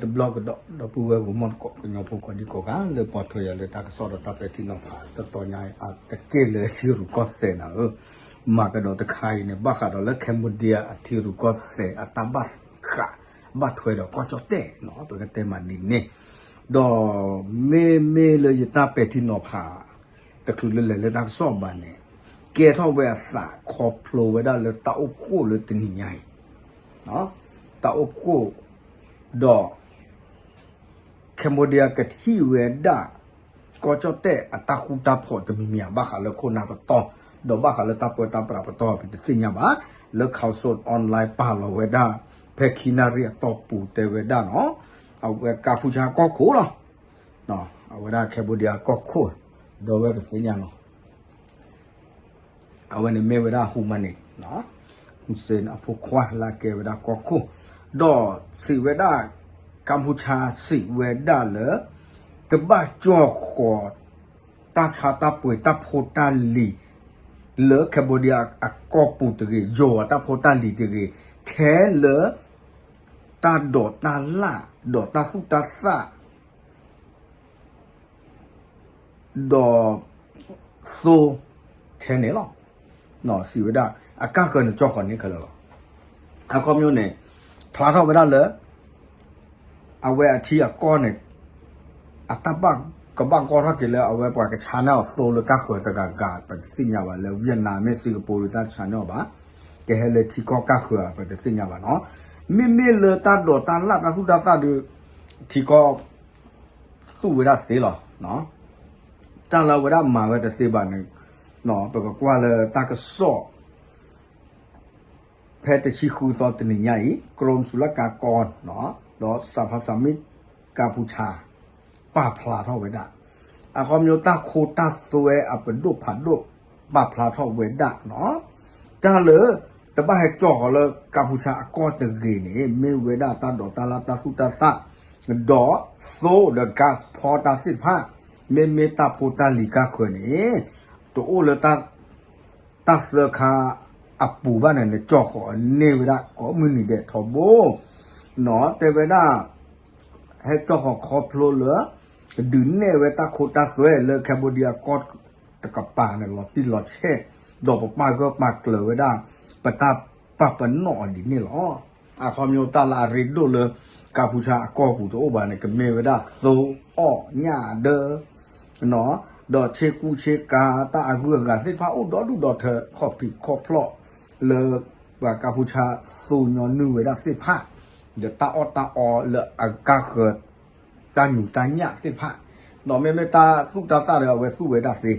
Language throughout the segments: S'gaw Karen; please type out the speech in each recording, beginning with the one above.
တဘျီကဒီး ဒီပုၢ်ဝဲၢ်မုၣ်ကညီဖိကိးဒံကိးဂၤ လၢပိာ်ထွဲယၤလၢတၢ်ကစီၣ်ဒီးတၢ်ပဲာ်ထံနီၤဖး တတီၤညါအံၤ အတက့ၢ်လၢထံရူၢ်ကီၢ်သဲးနၤဧၢ, မၤကဒီးတခါအံၤန့ၣ် ဘၣ်ဃးဒီးလၢ Cambodia အထံရူၢ်ကီၢ်သဲးအတၢ်ဘၣ်ဃး ဘၣ်ထွဲဒီးကီၢ်ကၠီၣ်တဲၣ်နီၤ ပကတဲမးဒ်န့ၣ်, ဒီးမ့မ့ၢ်လၢယတၢ်ပဲာ်ထံနီၤဖး တချုးလၢလဲၤလၢတၢ်ကစီၣ်ဘၣ်န့ၣ် ကဲထီၣ်ဝဲအသးခီဖျိဝဲဒၣ်လၢတၢ်အိၣ်ဖှိၣ်လၢတနံၤညါအံၤ, တၢ်အိၣ်ဖှိၣ် ဒီး Cambodia ကထံၣ်ဝဲဒၣ် ကီၢ်ကၠီၣ်တဲၣ်အတၢ်ဃူတၢ်ဖိးတမံၤမံၤ ဘၣ်ဃးလၢခိၣ်နၢ်ပတီၢ် ဒီးဘၣ်ဃးလၢတၢ်ပၢတၢ်ပြးပတီၢ် ပတသ့ၣ်ညါဘၣ်, လၢ Khaosod Online ပာ်လီၤဝဲဒၣ် ဖဲခံနၣ်ရံၣ်အတီၢ်ပူၤတဲဝဲဒၣ်နီၤ, အဝဲကၢ်ဖူဆါကီၢ်ခိၣ်လီၤ, အဝဲဒၣ် Cambodia ကီၢ်ခိၣ် ဒီးဝဲပသ့ၣ်ညါလီၤ အဝဲန့ၣ်မ့ၢ်ဝဲဒၣ် Hun Manet, Hun Sen အဖိခွါလၢအကဲဝဲဒၣ်ကီၢ်ခိၣ်, ဒီးစံးဝဲဒၣ် ကၢ်ဖူဆါစံးဝဲဒၣ်လၢ တဘၣ်ကၠီၣ်ဃီၤ တၢ်ဆါတၢ်ပှ့ၤတၢ်ဖိတၢ်လံၤ လၢ Cambodia အကီၢ်ပူၤတဂ့ၤ, ယိၤအတၢ်ဖိတၢ်လံၤတဂ့ၤ, ထဲလၢ တၢ်ဒိးတၢ်လၣ် ဒီးတၢ်သူၣ်တၢ်သၣ် ဒီး သိ ထဲန့ၣ်လီၤ. စံးဝဲဒၣ် အကါဃၢၤန့ၣ်ကၠီၣ်ဃီၤန့ၢ်ခဲလၢာ်လီၤ. အခီပညီန့ၣ် ဖျါထီၣ်ဝဲဒၣ်လၢ အဝဲအထံအကီၢ်န့ၣ် အတၢ်ဘၣ်ကဘၣ်ကီထီၣ်က့ၤလၢအဝဲပှၤကဆါန့ၢ်အီၤသိလၢကါဃၢၤတဂၤဂၤ ပတသ့ၣ်ညါဘၣ် လၢ Vietnam မ့ၢ် Singapore တၢ်တဆါန့ၢ်အီၤဘၣ်, ကဟဲလၢထံကီၢ်ကါဃၢၤဧါ ပတသ့ၣ်ညါဘၣ်နီၤ. မ့မ့ၢ်လၢတၢ်ဒိးတၢ်လၣ်တၢ်သူၣ်တၢ်သၣ်ဒီး ထံကီၢ် သူၣ်ဝဲဒၣ်သ့လီၤ. တၢ်လၢအဝဲဒၣ်မၤဝဲတသ့ဘၣ်န့ၣ် ပကကွၢ်လၢတၢ်ကစီၣ် ဖဲတဆံဃုသီတနံၤညါအံၤ ကရူၢ်စူၤလၢကါကီ ဒီး စးဖါစးမံ ကၢ်ဖူဆါ ပာ်ဖျါထီၣ်ဝဲဒၣ် အခီပညီတၢ်ခိတၢ်သွဲအပဒိၣ်ဖးဒိၣ် ပာ်ဖျါထီၣ်ဝဲဒၣ်နီၤ. တၢ်လၢ တဘၣ်ဟဲကၠီၣ်ဃီၤလၢကၢ်ဖူဆါအကီၢ်တဂ့ၤန့ၣ် မ့ၢ်ဝဲဒၣ်တၢ်ဒိးတၢ်လၣ်တၢ်သူၣ်တၢ်သၣ် ဒီးသိဒီး gas ဖီတၢ်သ့ၣ်တဖၣ် မ့မ့ၢ်တၢ်ဖိတၢ်လံၤကါဃၢၤန့ၣ် တအိၣ်လၢ တၢ်သၢခါအပူၤဘၣ်န့ၣ် နကၠီၣ်ဃီၤန့ၢ်ဝဲဒၣ်ကိးမုၢ်နံၤဒဲးထီဘိ နီၤ တဲဝဲဒၣ် ဟဲကၠီၣ်ဃီၤခီဖျိလၢ ဒုးနဲၣ်ဝဲတၢ်ခိတၢ်သွဲလၢ Cambodia ကီၢ်တကပၤန့ၣ် လီၤတံၢ်လီၤဆဲး ဒီးပပာ်ဂၢၢ်ပာ်ကျၢၤဝဲဒၣ် ပတၢ်ပာ်ပနီၣ်အီၤဒ်န့ၣ်လီၤ. အခီပညီတၢ်လၢအရ့ဒိၣ်လၢ ကၢ်ဖူဆါအကီၢ်ပူၤတအိၣ်ဘၣ်န့ၣ် ကမ့ၢ်ဝဲဒၣ်သိအီၣ်ညၣ်ဒၢ ဒီးဆ့ကူဆ့ကၤ တၢ်အဂုၤအဂၤသ့ၣ်တဖၣ်အိၣ်ဒီဒူၣ်ဒီထၢ ခီၣ်ဖံးခီၣ်ဖျီၣ်လၢ ပှၤကၢ်ဖူဆါသိညီနုၢ်ဝဲဒၣ်သ့ၣ်တဖၣ် ဒီးတၢ်အီၣ်တၢ်အီလၢအကါဃၢၤ တၢ်ညူးတၢ်ညၣ်သ့ၣ်တဖၣ် ဒီးမ့မ့ၢ်တၢ်သူၣ်တၢ်သၣ်ဒီးအဝဲသူၣ်ဝဲဒၣ်သ့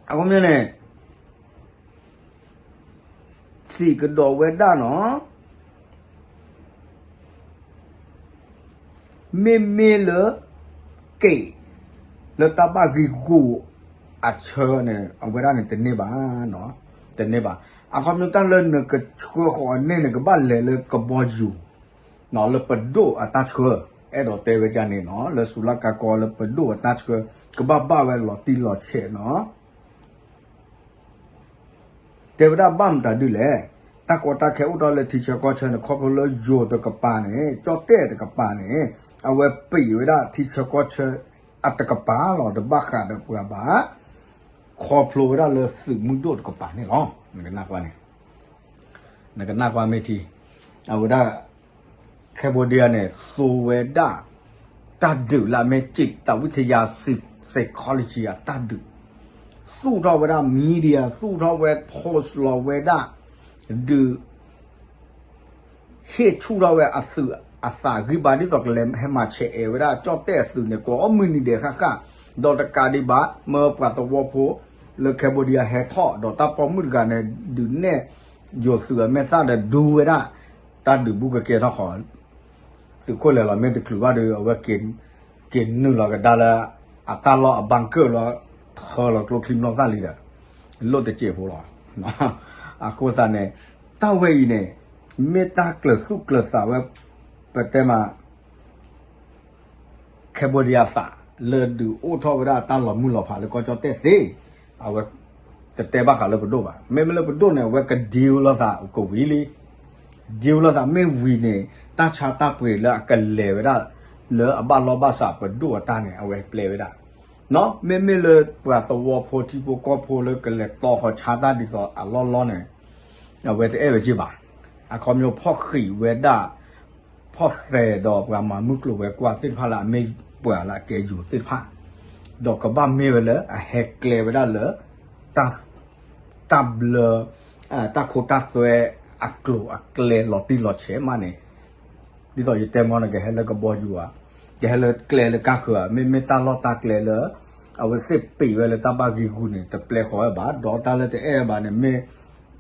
အခီပညီန့ၣ် စံးကဒီးဝဲဒၣ်နီၤ မ့မ့ၢ်လၢ က့ၤ လၢတၢ်ဘၣ်ဂံၢ်ဂူာ်အဆၢန့ၣ် အဝဲဒၣ်န့ၣ်တန့ၢ်ဘၣ်, တန့ၢ်ဘၣ်. အခီပညီတၢ်လၢနကဆှၢဃီၤအန့ၣ်န့ၣ် ကဘၣ်လဲၤလၢကဘီယူၤ လၢပဒိၣ်အတၢ်ဆှၢ အဲၣ်ဒိးတဲဝဲဒ်န့ၣ်နီၤ လၢစူၤလၢကါကီလၢပဒိၣ်အတၢ်ဆှၢ ကဘၣ်ဘၣ်ဝဲလီၤတံၢ်လီၤဆဲးနီၤ တဲဝဲဒၣ်ဘၣ်မတၤဒ်လဲၣ်, တၢ်ကီတၢ်ခဲအိၣ်ထီၣ်လၢထံဆၢကီၢ်ဆၢန့ၣ် ခီဖျိလၢယိၤတကပၤန့ၣ် ကၠီၣ်တဲၣ်တကပၤန့ၣ် အဝဲပံးဝဲဒၣ်ထံဆၢကီၢ်ဆၢ အတကပၤလီၤ တဘၣ်ဃးဒီးပှၤဘၣ် ခီဖျိဝဲဒၣ်လၢသုးမုၢ်ဒိၣ်တကပၤန့ၣ်လီၤ. နကနၣ်ကွၢ်န့ၣ် နကနၣ်ကွၢ်မ့ၢ်ထံ အဝဲဒၣ် Cambodia န့ၣ် သိဝဲဒၣ် တၢ်ဒုးလၢအမ့ၢ် จิตวิทยา psychology အတၢ်ဒုး သူၣ်ထီၣ်ဝဲဒၣ် media သူၣ်ထီၣ်ဝဲ post လီၤဝဲဒၣ် ဒုး ဟ့ၣ်ဆူၣ်ထီၣ်ဝဲအသုးအသးဂံၢ်ဘါ ဒ်သိးကလဲၤဟဲမၤဆဲးအဲၣ်ဝဲဒၣ်ကၠီၣ်တဲၣ်အသုးန့ၣ် ကိးမုၢ်နံၤဒဲးဃၣ်ဃၣ်, ဒီးတကးဒံးဘၣ် မၢပှၤသဝီဖိ လၢ Cambodia ဟဲထီၣ် ဒီးတၢ်ပိာ်မုၣ်တဂၤန့ၣ် ဒုးနဲၣ်ယိၤသုးအမဲာ်သၣ်ဒီးဒူဝဲဒၣ် တၢ်ဒုးဘူးကကဲထီၣ်ဃီ သုးခိၣ်လဲၤလီၤမ့ၢ်တချုးဘၣ်ဒီး အဝဲက့ၤနုာ်လီၤကဒါလၢ အတၢ်လီၢ်အ bunker လီၤ ထၢလီၤကျိချံမျိာ်သၣ်လံဒီး လိၣ်တစဲးဖိလီၤ. အဃိသတးန့ၣ် တၢ်ဝဲအံၤန့ၣ် မ့ၢ်တၢ်ကျၢၤသူၣ်ကျၢၤသးဝဲ ပတဲမး Cambodia သး လၢဒုးအိၣ်ထီၣ်ဝဲဒၣ်တၢ်လီၤမုၢ်လီၤဖးလၢကီၢ်ကၠီၣ်တဲၣ်သ့, အဝဲတတဲဘၣ်ဃးလၢပဒိၣ်ဘၣ်. မ့မ့ၢ်လၢပဒိၣ်န့ၣ် အဝဲက deal လိာ်သးကဝံၤလံ. ဒ်ဝဲလိာ်သးမ့ၢ်ဝံၤန့ၣ် တၢ်ဆါတၢ်ပှ့ၤလၢအကလဲၤဝဲဒၣ် လၢအဘၣ်လီၢ်ဘၣ်စးပဒိၣ်အတၢ်န့ၣ် အဝဲပျဲဝဲဒၣ်, မ့မ့ၢ်လၢပှၤသဝီဖိထံဖိကီၢ်ဖိလၢကလဲၤတီဃီၤဆါတၢ်ဒ်သိးအလီၢ်လီၢ်န့ၣ် အဝဲတအဲၣ်ဝဲက့ဘၣ်. အခီပညီဖီၣ်ဃံးဝဲဒၣ် ဖီၣ်သဲးဒီးပှၤမၤမုၢ်ကျိၤဝဲၤကွာ်သ့ၣ်တဖၣ်လၢအမ့ၢ်ပှၤလၢအကဲယိၤသ့ၣ်တဖၣ်, ဒီးကဘၣ်မ့ၢ်ဝဲလၢအဟဲကျဲဝဲဒၣ်လၢ တၢ်ဘျၢ တၢ်ခိတၢ်သွဲအကျိၤအကျဲလီၤတံၢ်လီၤဆဲးမးန့ၣ်, ဒ်သိးယတဲမီန့ၣ် ကဟဲလၢကဘီယူၤဧါ, ကဟဲလၢကျဲလၢကါဃၢၤဧါ, မ့မ့ၢ်တၢ်လီၢ်တၢ်ကျဲလၢ အဝဲသ့ၣ်ပံးဝဲလၢတၢ်ဘၣ်ဂံၢ်ဂူာ်န့ၣ် တပျဲဃီၤဝဲဘၣ်, ဒီးတၢ်လၢတအဲၣ်ဘၣ်န့ၣ် မ့ၢ်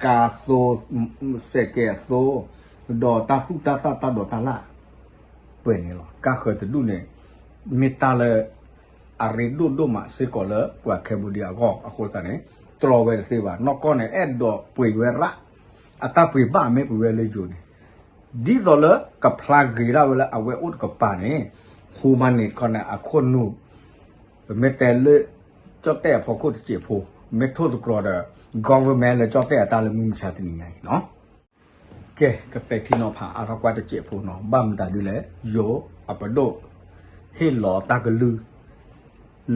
ကါသိ စဲးကဲအသိ ဒီးတၢ်သူၣ်တၢ်သၣ်တၢ်ဒိးတၢ်လၢ် ပှဲၤန့ၣ်လီၤ. ကါဃၢၤတဒူၣ်န့ၣ် မ့ၢ်တၢ်လၢ အရ့ဒိၣ်ဒိၣ်မးစ့ၢ်ကီးလၢပှၤ Cambodia အဂီၢ်အဃိသတးန့ၣ် တြီဝဲတသ့ဘၣ်. နီၢ်ကီၢ်န့ၣ် အဲၣ်ဒိးပှ့ၤဝဲရၣ်, အတၢ်ပှ့ၤဘၣ်မ့ၢ်ပှ့ၤဝဲလၢယိၤန့ၣ် ဒ်သိးလၢကဖျါဂ့ၤဒၣ်ဝဲလၢအဝဲအိၣ်တကပၤန့ၣ် ဟူမၤန့ၣ်တခီန့ၣ် အခိၣ်နူာ် ပမ့ၢ်တဲလၢ ကၠီၣ်တဲၣ်အဖီခိၣ်တစဲးဖိ, မ့ၢ်ထိၣ်သတြီၤဒီး government လၢကၠီၣ်တဲၣ်အတၢ်လၢမုၢ်မဆါတနံၤညါအံၤနီၤ. ကဲ ကပဲာ်ထံနီၤဖးအါထီၣ်ကွၢ်တစဲးဖိနီၤ, ဘၣ်မတၤဒ်လဲၣ်, ယိၤအပဒိၣ် ဟ့ၣ်လီၤတၢ်ကလုၢ်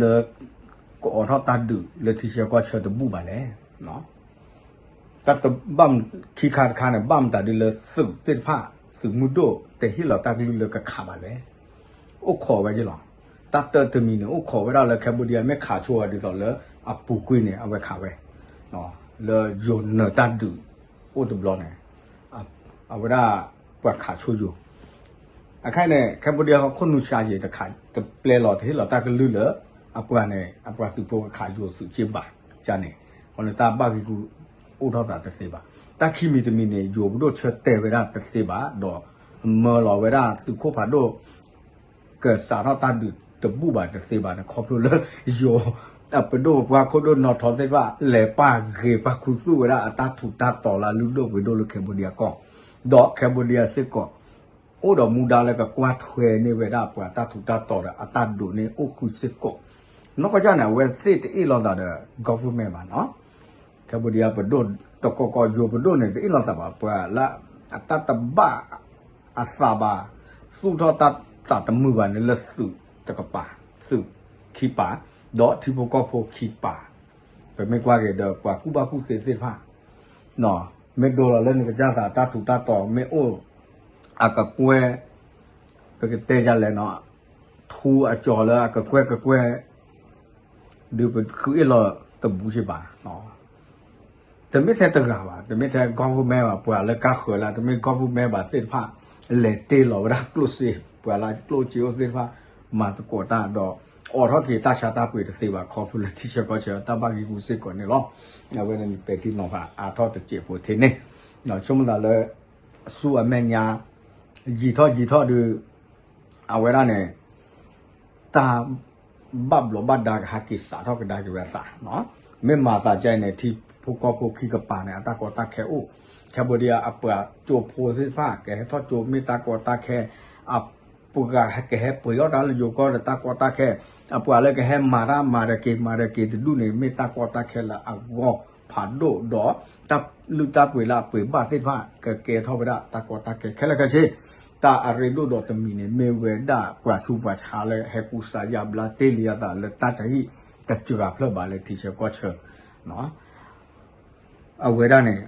လၢ ကအိးထီၣ်တၢ်ဒုးလၢထံဆၢကီၢ်ဆၢတဘူၣ်ဘၣ်လဲၣ်. တၢ်တဘၣ် ခံခါတခါန့ၣ် ဘၣ်မတၤဒ်လၢသုးသ့ၣ်တဖၣ် သုးမုၢ်ဒိၣ်တဟ့ၣ်လီၤတၢ်ကလုၢ်လၢကခးဘၣ်လဲၣ်. အိၣ်ခိးဝဲယ့ၢ်လီၤ. တၢ်တၢတမံၤန့ၣ် အိၣ်ခိးဝဲဒၣ်လၢ Cambodia မ့ၢ်ခးဆိဝဲဒ်သိးလၢ အပူၤကွံာ်န့ၣ် အဝဲခးဝဲ လၢယိၤနၢၤတၢ်ဒုးအိၣ်တဘျီန့ၣ် အဝဲဒၣ်ပှၤခးဆိယိၤ အခါအံၤန့ၣ် Cambodia ဟီၣ်ခိၣ်နူာ်ဆါယံၤတခး တပျဲလီၤတဟ့ၣ်လီၤတၢ်ကလုၢ်လၢ အပှၤန့ၣ် အပှၤသုးဖိကခးယိၤသုးက့ဘၣ်န့ၣ် ဃိန့ၣ်တၢ်ဘၣ်ဂံၢ်ဂူာ်အိၣ်ထီၣ်သးတသ့ဘၣ်. တၢ်ခံမံၤတမံၤန့ၣ် ယိၤပဒိၣ်ဆၢတဲာ်ဝဲဒၣ်တသ့ဘၣ် ဒီးမၢလီၤဝဲဒၣ်သုးခိၣ်ဖးဒိၣ် ကစးထီၣ်တၢ်ဒုးတဘူၣ်ဘၣ်တသ့ဘၣ်န့ၣ် ခီဖျိလၢယိၤ အပဒိၣ်ပပှၤခိၣ်ဒိၣ်နီၣ်ထိးသ့ၣ်တဖၣ် လဲၤပာ်ဂ့ၤပာ်ခူသူၣ်ဝဲဒၣ်အတၢ်ထူးတၢ်တီၤလၢအလုၢ်ဒိၣ်ပှ့ၤဒိၣ်လၢ Cambodia ကီၢ်, ဒီး Cambodia စ့ၢ်ကီး အိၣ်ဒီးမူဒါလၢကကွၢ်ထွဲန့ၢ်ဝဲဒၣ်ပှၤတၢ်ထူးတၢ်တီၤဒီးအတၢ်ဒိးန့ၢ်အိၣ်ဃုာ်စ့ၢ်ကီး, နီၢ်ကီၢ်န့ၣ် အဝဲသ့ၣ်တအ့ၣ်လိာ်သးဒီး government ဘၣ်နီၤ Cambodia ပဒိၣ်တကီၢ်ကီၢ် ယိၤပဒိၣ်န့ၣ် တအ့ၣ်လိာ်သးဘၣ် ပှၤလၢအတၢ်တဘၣ်အသးဘၣ် သူၣ်ထီၣ်တၢ်သးတမုာ်ဘၣ်န့ၣ် လၢသုးတကပၤ သုးခံပၤ ဒီးထံဖိကီၢ်ဖိခံပၤ ပမ့ၢ်ကွၢ်က့ၤဒီးပှၤကူၣ်ဘၣ်ကူၣ်သ့သ့ၣ်တဖၣ် မ့ၢ်ဒိလီၤလၢနကစၢ်သးတၢ်ထူးတၢ်တီၤ မ့ၢ်အိၣ်အကကွဲၢ် ပကတဲယလဲၣ်နီၤ ထူအကၠီၤလၢအကကွဲၢ်ကကွဲၢ် ဒုးပဃုအ့ၣ်လီၤတဘူးက့ဘၣ်. တမ့ၢ်ထဲတဂၤဘၣ်, တမ့ၢ်ထဲ government ဘၣ်, ပှၤလၢကါဃၢၤလၢ တမ့ၢ် government ဘၣ်သ့ၣ်တဖၣ် လဲၤတ့ၢ်လီၤဝဲဒၣ်ကျိၣ်စ့, ပှၤလၢကျိၣ်စ့အိၣ်သ့ၣ်တဖၣ် မၤသကိးတၢ်ဒီး အိးထီၣ်က့ၤတၢ်ဆါတၢ်ပှ့ၤတသ့ဘၣ် ခီဖျိလၢထံဆၢကီၢ်ဆၢတၢ်ဘၣ်ဂံၢ်ဂူာ်စ့ၢ်ကီးန့ၣ်လီၤ. အဝဲန့ၣ်ပဲာ်ထံနီၤဖးအါထီၣ်တစဲးဖိထဲန့ၣ်, ဆိကမိၣ်သးလၢ ဆူအမဲာ်ညါ ယံာ်ထီၣ်ယံာ်ထီၣ်ဒီး အဝဲဒၣ်န့ၣ် တၢ်ဘၣ်ဘျီးဘၣ်ဒါကဟဲက့ၤစးထီၣ်ကဒါက့ၤဝဲအသး, မ့ၢ်မၤသးဒ်အံၤန့ၣ် ထံဖိကီၢ်ဖိခံကပၤန့ၣ် အတၢ်ကီတၢ်ခဲအိၣ်, Cambodia အပှၤကၠိဖိသ့ၣ်တဖၣ် ကဟဲထီၣ်ကၠိမ့ၢ်တၢ်ကီတၢ်ခဲ, အပှၤကဟဲပှ့ၤအီၣ်တၢ်လၢယိၤကီၢ်ဒီးတၢ်ကီတၢ်ခဲ, အပှၤလၢကဟဲမၤတၢ်မၤဒီးက့ၤ မၤဒီးက့ၤတဒူၣ်န့ၣ် မ့ၢ်တၢ်ကီတၢ်ခဲလၢအဂီၢ်ဖးဒိၣ်ဒီး တၢ်လုၢ်တၢ်ပှ့ၤလၢအပှ့ၤဘၣ်သ့ၣ်တဖၣ် ကကဲထီၣ်ဝဲဒၣ်တၢ်ကီတၢ်ခဲခဲလၢာ်ခဲဆ့, တၢ်အရ့ဒိၣ်ဒီးတမံၤန့ၣ် မ့ၢ်ဝဲဒၣ်ပှၤဆူးပှၤဆါလၢဟဲကူစါယါဘျါတ့ၢ်လံအသးလၢတၢ်ဆါဟံၣ်တစှၤဖျၢၣ်ဘၣ်လၢထံဆၢကီၢ်ဆၢ အဝဲဒၣ်န့ၣ်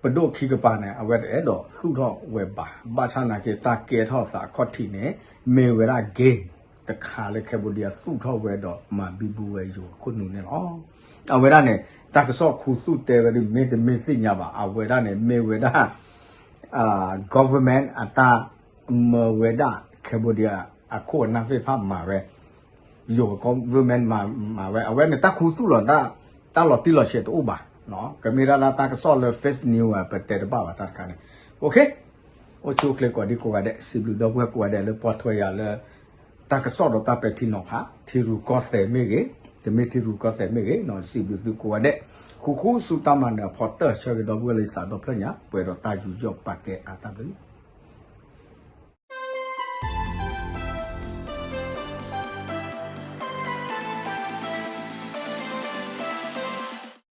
ပဒိၣ်ခံကပၤန့ၣ် အဝဲတအဲၣ်ဒိးသူၣ်ထီၣ်ဝဲဘၣ်, ဘၣ်ဆၣ်နာ်က့ တၢ်ကဲထီၣ်သးအခီၣ်ထံးန့ၣ် မ့ၢ်ဝဲဒၣ် game တခါလၢ Cambodia သူၣ်ထီၣ်ဝဲဒီးမၤဘံဘူဝဲယိၤအခိၣ်နူာ်န့ၣ်လီၤ. အဝဲဒၣ်န့ၣ် တၢ်ကစီၣ်ခူသူၣ်တဲဝဲဒ်မ့ၢ်တမ့ၢ်သ့ၣ်ညါဘၣ်, အဝဲဒၣ်န့ၣ် မ့ၢ်ဝဲဒၣ် government အတၢ်မၢဝဲဒၣ် Cambodia အခိၣ်အနၢ်သ့ၣ်တဖၣ်မၤဝဲ ယိၤ government မၤဝဲ အဝဲန့ၣ် တၢ်ခူသူၣ်လီၤ တၢ်လီၤတံၢ်လီၤဆဲးတအိၣ်ဘၣ်, ကမ့ၢ်ဒၣ်လၢတၢ်ကစီၣ်လၢ fake news ပတဲတဘၣ်ဘၣ်တၢ်တခါန့ၣ်, အိၣ်ဆူၣ်အိၣ်ချ့ကိးဒံကိးဂၤဒဲး, စံးဘျုးဒီပုၢ်ဝဲၢ်ကိးဂၤဒဲးလၢပှၤထွဲယၤလၢ တၢ်ကစီၣ်ဒီးတၢ်ပဲာ်ထံနီၤဖး, ထံရူၢ်ကီၢ်သဲးမ့ၢ်ဂ့ၤ, တမ့ၢ်ထံရူၢ်ကီၢ်သဲးမ့ၢ်ဂ့ၤ, စံးဘျုးသုကိးဂၤဒဲး, ဃူဃူဆူတၢ်မၤနၢၤအဖီတၢၢ် ဆၢဂ့ၤဒီပုၢ်ဝဲၢ်လၢယသးဒီဖျၢၣ်ညါ ပှဲၤဒီးတၢ်ယူးယီၣ်ပာ်ကဲအါတၢ်ဘျုး